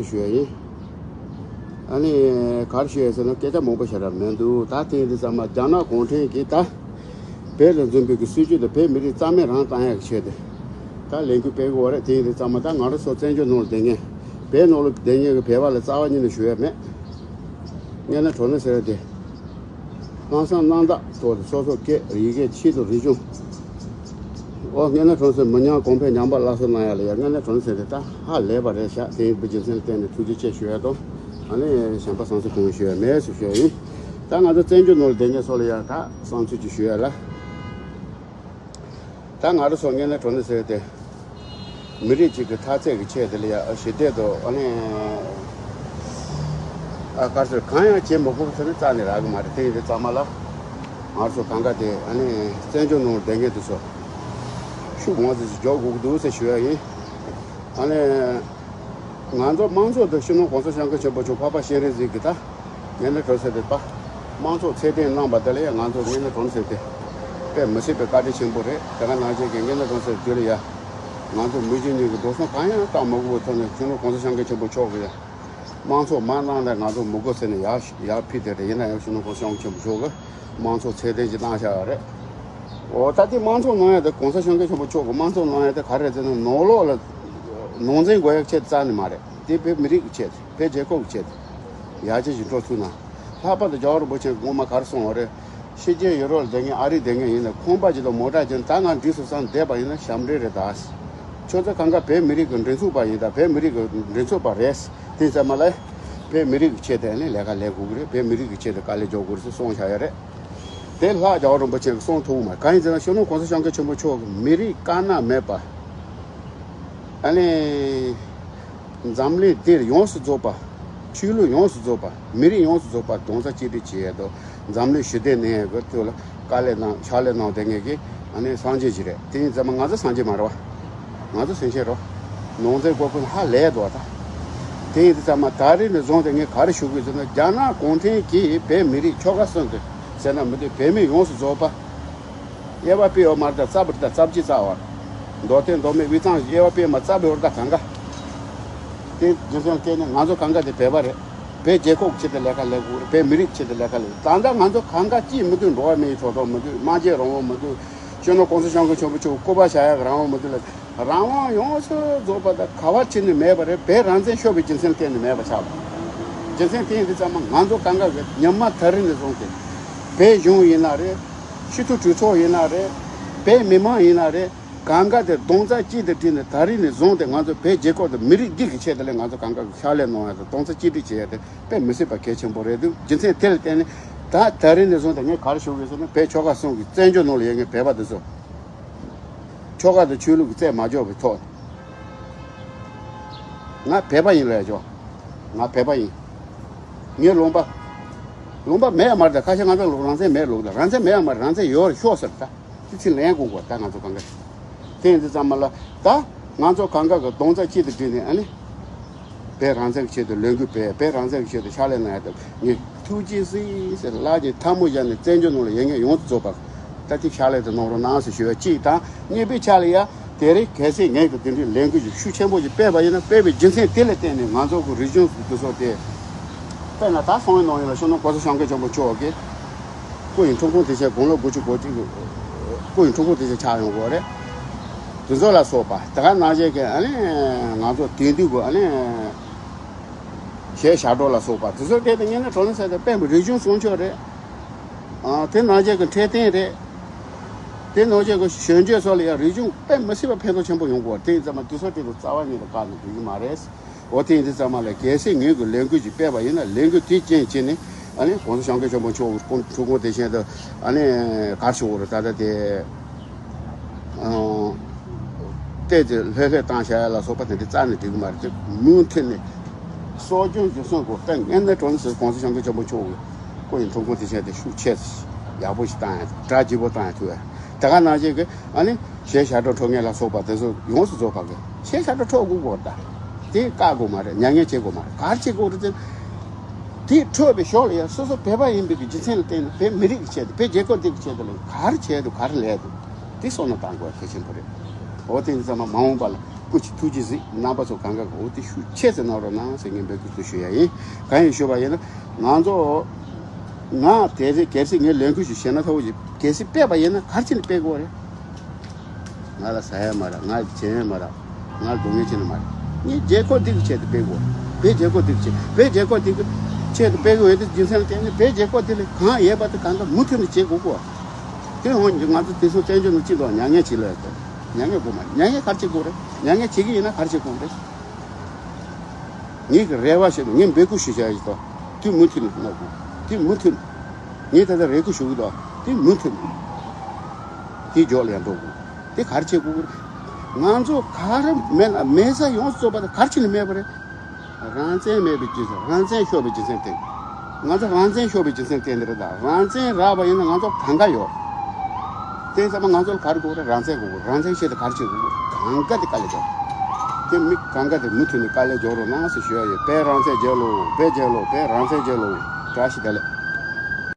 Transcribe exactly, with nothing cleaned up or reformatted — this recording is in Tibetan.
ཞུ་ཡ་ཡིན། ཨ་ནི་ག་རེ་ཞུ་ཡ་ཟེར་ན་སྐད་ཆ་མང་པོ་བཤད་ར་མི་འདུག་ད་དེ་ཡིན་དུས་ཙམ་མ་རྒྱ་ནག་གུང་ཁྲན་གྱིས་ད་བོད་ལ་འཛིན་པའི་གི་སྲིད་ཇུས་དེ་བོད་མི་རིགས་རྩ་མེད་རང་བཏང་ཡག་ཆེད་དུ་ད་ལས་འགུལ་སྤེལ་གི་ཡོད་རེད། དེ་ཡིན་དུས་ཙམ་མ་ད་ང་རང་ཚོ་བཙན་བྱོལ་ནང་ལ་བསྡད་མཁན་བོད་ནང་ལ་བསྡད་མཁན་གྱི་བོད་པ་ལ་རྩ་བ་ཉིད་ནས་ཞུ་ཡ་མེད། དངོས་གནས་དྲང་གནས་ཟེར་ཡ་དེ། ལྷག་བསམ་རྣམ་དག་ཐོག་ཏུ་སོ་སོ་སྐད་ཡི་གེ་ཆེད་དུ་རིག་གཞུང་། ཨོ་དངོས་གནས་དྲང་གནས་མི་ཉམས་གོང་འཕེལ་ཉམས་པ་སླར་གསོ་གནང་ཡ་ལ་ཡ་དངོས་གནས་དྲང་གནས་དེ་ད་ཧ་ལས་པ་རེད་ཤག་དེ་ཡིན་པའི་རྒྱུ་མཚན་ལ་བརྟེན་ནས་ཐུགས་རྗེ་ཆེ་ཞུ་ཡ་དང་། ཨ་ནི་གཞན་པ་བསམ་ཚུལ་གང་ཞུ་ཡ་མེད་ཟེར་ཞུ་ཡ་ཡིན། ད་ང་ཚོ་བཙན་བྱོལ་ནང་ལ་བསྡད་མཁན་ཚོ་ལ་ཡ་ད་བསམ་ཚུལ་ཅིག་ཞུ་ཡ་ལ། ད་ང་རང་ཚོ་དངོས་གནས་དྲང་གནས་ཟེར་ཏེ། མི་རིགས་གཅིག་གི་འཐབ་རྩོད་ཀྱི་ཆེད་དུ་ལ་ཡ་ཞི་བདེ་དང་ཨ་ནི། ཨ་དཀར་སོར་གང་ཡང་བྱེད་མི་དགོས་ཟེར་ནས་རྩ་ནས་རག་གི་མ་རེད། དེ་ཡིན་དུས་ཙམ་མ་ལ་ང་ཚོ་གང་ག་དེ་ཨ་ནི་བཙན་བྱོལ་ནང་བསྡད་མཁན་དེ་ཚོ་ཤུགས་མང་ཙམ་ཞིག་རྒྱག་དགོས་ཀྱི་འདུག་ཟེར་ཞུ་ཡ་ཡིན། ཨ་ནི་ང་ཚོ་དམངས་གཙོ་དང་སྤྱི་ནོར་གོང་ས་སྐྱབས་མགོན་ཆེན་པོ་མཆོག་འཕགས་པ་སྤྱན་རས་གཟིགས་ཀྱི་ད་དངོས་གནས་དྲང་གནས་ཟེར་ཏེ་ད་དམངས་གཙོ་ཚད་ལྡན་གནང་པ་དེ་ལ་ཡང་ང་ཚོ་དངོས་གནས་དྲང་གནས་ཟེར་ཏེ་དཔེ་མི་སྲིད་པའི་བཀའ་དྲིན་ཆེན་པོ་རེད། དེ་ག་ནང་བཞིན་གྱི་དངོས་གནས་དྲང་གནས་ཟེར་དུས་ལ་ཡ་ང་ཚོ་མི་རྒྱུ་གཉིས་ཀྱི་འགྲོ་སོང་གང་ཡང་བཏང་མ་དགོས་པའི་ཐོག་ནས་སྤྱི་ནོར་གོང་ས་སྐྱབས་མགོན་ཆེན་པོ་མཆོག་གིས་ཡ། དམངས་གཙོ་མ་གནང་ན་ང་ཚོ་མི་དགོས་ཟེར་ནས་ཡར་ཡར་ཕུལ་ཏེ་རེད། ཡིན་ན་ཡང་སྤྱི་ནོར་གོང་ས་སྐྱབས་མགོན་ཆེན་པོ་མཆོག་གིས་དམངས་གཙོ་ཚད་ལྡན་ཞིག་གནང་བཞག་ཡོད་རེད། འོ་ད་དེ་དམངས་གཙོ་གནང་ཡ་དེ་གོང་ས་སྐྱབས་མགོན་ཆེན་པོ་མཆོག་གིས་དམངས་གཙོ་གནང་ཡ་དེ་ག་རེ་རེད་ཟེར་ན་ནང་ལོགས་ལ་ནང་འཛིང་དགོས་ཡ་ཆེད་རྩ་ནས་མ་རེད། དེ་བོད་མི་རིགས་ཀྱི་ཆེད་དེ་བོད་རྒྱལ་ཁབ་ཀྱི་ཆེད་དེ་ཡར་རྒྱས་ཀྱི་འགྲོ་ཚུལ་ན། ལྷག་པར་དུ་རྒྱལ་བ་རིན་པོ་ཆེ་གིས་སྔོན་མ་ག་རེ་གསུངས་པ་རེད། ཕྱི་རྒྱལ་ཡུ་རོབ་ལ་བསྡད་མཁན་ཨ་རིར་བསྡད་མཁན་ཡིན་ན་ཁང་པ་ཅིག་དང་མོ་ཊ་ཅིག་ད་ང་འགྲིག་སོང་བསམ་བསྡད་པ་ཡིན་ན་ཞབས་འདྲེན་རེད་ད། ཁྱོད་ཚོ་གང་ག་བོད་མི་རིགས་ཀྱི་མགྲིན་ཚབ་པ་ཡིན་ད། བོད་མི་རིགས་ཀྱི་མགྲིན་ཚབ་པ་རེད། དེ་ཚང་མ་ལ་བོད་མི་རིགས་ཀྱི་ཆེད་དུ་ནི་ལས་ཀ་ལས་དགོས་ཀྱི་རེད། བོད་མི་རིགས་ཀྱི་ཆེད་དུ་དཀའ་ལས་རྒྱག་དགོས་རེད་ཟེར་གསུངས་བཞག་ཡ་རེད། དེ་ལྷག་རྒྱལ་བ་རིན་པོ་ཆེ་གིས་གསུངས་ཐུབ་མ་རེད། གང་ཡིན་ཟེར་ན་སྤྱི་ནོར་གོང་ས་སྐྱབས་མགོན་ཆེན་པོ་མཆོག་གིས་མི་རིགས་དཀར་ནག་མེད་པ། ཨ་ནི། འཛམ་གླིང་འདིར་ཡོངས་སུ་རྫོགས་པ། ཆོས་ལུགས་ཡོངས་སུ་རྫོགས་པ། མི་རིགས་ཡོངས་སུ་རྫོགས་པ་རྡོག་རྩ་གཅིག་སྒྲིལ་བྱེད་ཡས་དང་འཛམ་གླིང་ཞི་བདེ་གནས་ཡས་ཀྱི་ཐོག་ལ་དཀའ་ལས་གནང་ཕྱག་ལས་གནང་བསྡད་མཁན་གྱི་ཨ་ནི་སངས་རྒྱས་ཅིག་རེད། དེ་ཡིན་ཙང་མ་ང་ཚོ་སངས་རྒྱས་མ་རེད་བ། ང་ཚོ་སེམས་ཅན་རེད་བ། ནང་འཛིང་དགོས་མཁོ་ཧ་ལས་འདུག་བ་ད། དེ་ཡིན་ཙང་མ་ད་རེས་ནས་བཟུང་སྟེ་ངས་ག་རེ་ཞུ་དགོས་ཟེར་ན་རྒྱ་ནག་གུང་ཁྲན་གྱིས་བོད་མི་རིགས་ཆོལ་ཁ་གསུམ་དུ་ཟེར་ན་མི་འདུག་བོད་མི་ཡོངས་སུ་རྫོགས་པ། དབྱེ་བ་སྤེལ་ཡོད་མ་རེད་ད། རྩ་བ་རེད་ད། རྩ་བ་གཅིག་རྩ་བ་རེད། མདོ་སྟོད་མདོ་སྨད་དབུས་གཙང་དབྱེ་བ་སྤེལ་མ་རྩ་བའི་བར་ད་གང་ག་དེ་རྒྱུ་མཚན་བརྟེན་ནས་ང་ཚོ་གང་ག་དེ་བོད་པ་རེད། བོད་རྒྱལ་ཁབ་ཀྱི་ཆེད་དུ་ལས་ཀ་ལས་དགོས་རེད། བོད་མི་རིགས་ཀྱི་ཆེད་དུ་ལས་ཀ་ལས། ད་ལྟ་ང་ཚོ་གང་ག་ཅིས་མི་འདུག་འགྲོ་བ་མིའི་ཐོབ་ཐང་མི་འདུག་སྨྲ་བརྗོད་རང་དབང་མི་འདུག་སྤྱི་ནོར་གོང་ས་སྐྱབས་མགོན་ཆེན་པོ་མཆོག་སྐུ་པར་བཞག་ཡག་གི་རང་དབང་མི་འདུག་ལ། རང་དབང་ཡོངས་སུ་རྫོགས་པ་དང་ག་བ་ཕྱིན་ནས་མེད་པ་རེད། བོད་རང་བཙན་ཤོར་བའི་རྒྱུ་མཚན་བརྟེན་ནས་མེད་པ་ཆགས་པ། རྒྱུ་མཚན་དེ་ཡིན་དུས་ཙམ་མ་ང་ཚོ་གང་ག་གི་ཉི་མ་ད་རིང་ནས་བཟུང་སྟེ། བོད་གཞུང་ཡིན་ན་རེད། སྤྱི་འཐུས་གྲོས་ཚོགས་ཡིན་ན་རེད། བོད་མི་མང་ཡིན་ན་རེད། གང་ག་དེ་རྡོག་རྩ་གཅིག་ཏུ་བསྒྲིལ་ནས་ད་རིང་ནས་བཟུང་སྟེ་ང་ཚོ་བོད་རྒྱལ་ཁབ་དང་མི་རིགས་འདི་གི་ཆེད་དུ་ལས་ང་ཚོ་གང་ག་གི་ཕྱག་ལས་གནང་ཡ་དང་རྡོག་རྩ་གཅིག་སྒྲིལ་བྱེད་ཡ་དེ་དཔེ་མི་སྲིད་པ་གལ་ཆེན་པོ་རེད་འདུག་རྒྱུ་མཚན་དེ་ལ་བརྟེན་ནས་ད་ད་རིང་ནས་བཟུང་སྟེ་ངས་ག་རེ་ཞུ་དགོས་ཟེར་ན་བོད་ཆོལ་ཁ་གསུམ་གྱི་བཙན་བྱོལ་ནང་ལ་ཡོད་མཁན་བོད་པ་དེ་ཚོ། ཆོལ་ཁ་དང་ཆོས་ལུགས་ཀྱི་རྩོད་མ་རྒྱག་པའི་ཐོག་ནས། ང་བོད་པ་ཡིན་ལབ་ཡ་ཆོག་ང་བོད་པ་ཡིན། ངའི་ལུང་པ། ལུང་པ་མེད་ཡ་མ་རེད་ད། ཁ་ཤས་ང་ཚོ་ལ་རང་བཙན་མེད་ལུགས་ད། རང་བཙན་མེད་ཡ་མ་རེད། རང་བཙན་ཡོད་རེད་ཤོག་ཟེར་ད། དེ་ཚིག་ལན་དགོས་གོ་ད་ང་ཚོ་གང་ག་རེད། དེ་ཡིན་དུས་ཙམ་མ་ལ་ད་ང་ཚོ་གང་ག་གི་རྡོག་རྩ་གཅིག་ཏུ་བསྒྲིལ་ནས་ཨ་ནི། བོད་རང་བཙན་གྱི་ཆེད་དུ་ལས་འགུལ་སྤེལ། བོད་རང་བཙན་གྱི་ཆེད་དུ་ཕྱག་ལས་གནང་ཡ་དང་ངས་ཐུགས་རྗེ་གཟིགས་ཟེར་ལག་གི་ཐལ་མོ་སྦྱར་ནས་བཙན་བྱོལ་ནང་ལ་ཡོད་མཁན་ཡོངས་སུ་རྫོགས་པ་ད་ཐེངས་ཕྱག་ལས་དེ་གནང་རོགས་གནང་ཟེར་ཞུ་བ་གཅིག་དང་། གཉིས་པའི་ཆ་ལ་ཡ་དེ་རིང་གལ་སྲིད་ངས་ཀྱི་དེ་འདྲའི་ལས་འགུལ་ཞིག་ཤུགས་ཆེན་པོ་ཞིག་སྤེལ་བ་ཡིན་ན་སྤེལ་བའི་རྒྱུ་མཚན་དེ་ལ་བརྟེན་ནས་ང་ཚོ་གི་རིག་གཞུང་དེ་ཚོ་དེ་དཔེར་ན་ད་སོང་བའི་ནང་ཡིན་ལ་སྤྱི་ནོར་གོང་ས་སྐྱབས་མགོན་ཆེན་པོ་མཆོག་གིས། སྐུ་ཡི་འཁྲུངས་སྐར་དེ་ཆེད་དགུང་ལོ་དགུ་བཅུ་གོ་གཅིག་གི་སྐུ་ཡི་འཁྲུངས་སྐར་དེ་ཆེད་ཆགས་ཡོང་གི་རེད། དེ་ཚོ་ལ་སོགས་པ་དེ་ག་ནང་བཞིན་གྱི་ཨ་ནི་ང་ཚོ་དེང་དུས་ཀྱི་ཨ་ནི་གཞས་ཞབས་བྲོ་ལ་སོགས་པ་དེ་ཚོ་དེ་དེ་ངས་ནི་གྲོང་ནས་ཟེར་ཏེ་དཔེ་མི་རིག་གཞུང་སྲུང་སྐྱོབ་རེད། ཨ་དེ་ནང་བཞིན་གྱི་འཕྲོད་བསྟེན་རེད། དེ་ནང་བཞིན་གྱི་གཞོན་སྐྱེས་ཚོ་ལ་ཡང་རིག་གཞུང་དཔེ་མི་སྲིད་པ་ཕན་ཐོགས་ཆེན་པོ་ཡོང་གི་རེད། དེ་ཡིན་ཙང་མ་དེ་ཚོ་དེ་དུ་རྩ་བ་ཉིད་དུ་བཀག་ནས་འགྲིག་གི་མ་རེད། འོ་དེ་ཡིན་དུས་ཙམ་མ་ལ་གལ་སྲིད་ངོས་ཀྱི་ལས་འགུལ་ཅིག་སྤེལ་བ་ཡིན་ན་ལས་འགུལ་དེའི་རྐྱེན་བྱས་ནས་ཨ་ནི་༸གོང་ས་༸སྐྱབས་མགོན་ཆེན་པོ་མཆོག་གི་སྐུ་འཁྲུངས་སྐར་དེ་བཞིན་དུ་ཨ་ནི་གར་ཞུ་བར་ད་ལྟ་དེ་ཨང་བལྟས་ཏེ་ལྷོད་ལྷོད་བཏང་བྱ་ཡ་ལ་སོགས་པ་དེ་འདྲ་རྩ་ནས་འགྲིག་གི་མ་རེད། དེ་མུ་མཐུད་ནས་གསོ་སྐྱོང་རྒྱུན་སྲུང་དགོས། དཔེ་ངན་ནས་གྲོང་ནས་༸གོང་ས་༸སྐྱབས་མགོན་ཆེན་པོ་མཆོག་གི་སྐུ་ཡི་འཁྲུངས་སྐར་དེ་བཞིན་དུ་ཤུགས་ཆེ་ཡག་པོ་ཞིག་བཏང་ཡ་གྲ་རྒྱས་པོ་བཏང་ཡ་ཐུབ་ཡ་དེ་ག་ནང་བཞིན་གྱི་ཨ་ནི། གཞས་ཞབས་བྲོ་འཁྲབ་མཁན་ལ་སོགས་པ་དེ་ཚོ་ཡོངས་སུ་རྫོགས་པ་གི་གཞས་ཞབས་བྲོ་འཁྲབ་དགོས་གོ་ད། དེ་བཀག་དགོས་མ་རེད། མྱ་ངན་བྱེད་དགོས་མ་རེད། ག་རེ་བྱེད་དགོས་རེད་ཟེར། དེ་འཁྲབ་པའི་ཞོར་ལ་ཡང་སོ་སོ་བོད་པ་ཡིན་པའི་གི་རྒྱུ་མཚན་ལ་བརྟེན་ནས་བོད་མི་རིགས་ཀྱི་ཆེད་དུ་བོད་རྒྱལ་ཁབ་འདི་གི་ཆེད་དུ་ལ་ག་རེ་བྱས་འདུག་ག་རེ་ལས་འདུག་དེ་བསམ་བློ་བཏང་དགོས་གལ་ཆེན་པོ་རེད། འོ་དེ་ཡིན་ཙང་མ་མ་འོངས་པ་ལ་ སྐུ་མཁྱེན། ཐུགས་རྗེ་གཟིགས། རྣམ་པ་ཚོ་གང་ག་གོ་དེ་ཤུགས་ཆེ་ཙམ་གནང་རོགས་གནང་ཟེར་ངས་འབོད་སྐུལ་ཞུ་ཡ་ཡིན། གང་ཡིན་ཞུ་བ་ཡིན་ན། ང་ཚོ་ང་དེ་རེད། གལ་སྲིད་ངས་ལས་འགུལ་ཞིག་བྱས་ན་ཐོག་ཅིག་གལ་སྲིད་སྤེལ་བ་ཡིན་ན་ག་རེ་བྱས་ནས་སྤེལ་དགོས་རེད། ང་ལ་ཟ་ཡ་མ་རག་ང་ལ་བྱེད་ཡ་མ་རག་ང་ལ་སྡུག་བསྔལ་བྱེད་ནི་མ་རེད། ངས་རྒྱལ་ཁབ་འདི་གི་ཆེད་དུ་སྤེལ་དགོས། བོད་རྒྱལ་ཁབ་འདི་གི་ཆེད། བོད་རྒྱལ་ཁབ་འདི་གི་ཆེད་དུ་སྤེལ་དགོས་ཡོད་དེ། རྒྱུ་མཚན་ལ་བརྟེན་ནས་བོད་རྒྱལ་ཁབ་འདི་ལ་གང་ཡོད་པ་དེ་གང་ག་མུ་མཐུད་ནས་བྱེད་དགོས་གོ། དེ་འོན་ཀྱང་ང་ཚོ་དེ་ཚོ་བཙན་བྱོལ་ནང་སྤྱི་ཚོགས་མྱ་ངན་བྱེད་ལ་ཡོད་དོ། མྱ་ངན་དགོས་མ་རེད། མྱ་ངན་ག་རེ་བྱེད་དགོས་རེད། མྱ་ངན་བྱེད་ཀྱི་ཡིན་ན་ག་རེ་བྱེད་དགོས་རེད། ངེད་ཀྱི་རེ་བ་ཞིག་ངས་འབོད་སྐུལ་ཞུ་བྱ་ཡིན་དོ། དེ་མུ་མཐུད་ནས་གནང་དགོས། དེ་མུ་མཐུད་ནས། ངས་ད་ལྟ་རེ་སྐུལ་ཞུ་གི་འདུག་དེ་མུ་མཐུད་ནས། དེ་མགྱོགས་ལ་ཡང་འགྲོ་དགོས། དེ་ག་རེ་བྱེད་དགོས་ཀྱི་རེད། ང་ཚོ་ག་རེ་མེད་ལ་མེད་ས་ཡོངས་སུ་རྫོགས་པ་དེ་ག་རེ་བྱས་ནས་མེད་པ་རེད། རང་བཙན་མེད་པའི་རྒྱུ་མཚན། རང་བཙན་ཤོར་བའི་རྒྱུ་མཚན་དེ། ང་ཚོ་རང་བཙན་ཤོར་བའི་རྒྱུ་མཚན་དེ་འདི་རེད་ད། རང་བཙན་རག་པ་ཡིན་ན་ང་ཚོ་གང་ག་ཡོད། དེ་ཚང་མ་ང་ཚོ་ལ་ག་རེ་དགོས་རེད། རང་བཙན་དགོས། རང་བཙན་ཆེད་དུ་ག་རེ་བྱེད་དགོས། གང་ག་དེ་དཀའ་ལས་རྒྱག་དེ་མི་གང་ག་དེ་མུ་མཐུད་ནས་དཀའ་ལས་རྒྱག་རོགས་གནང་ཟེར་ཞུ་ཡ་ཡོད། བོད་རང་བཙན་རྒྱལ་ལོ། བོད་རྒྱལ་ལོ། བོད་རང་བཙན་རྒྱལ་ལོ། བཀྲ་ཤིས་བདེ་ལེགས།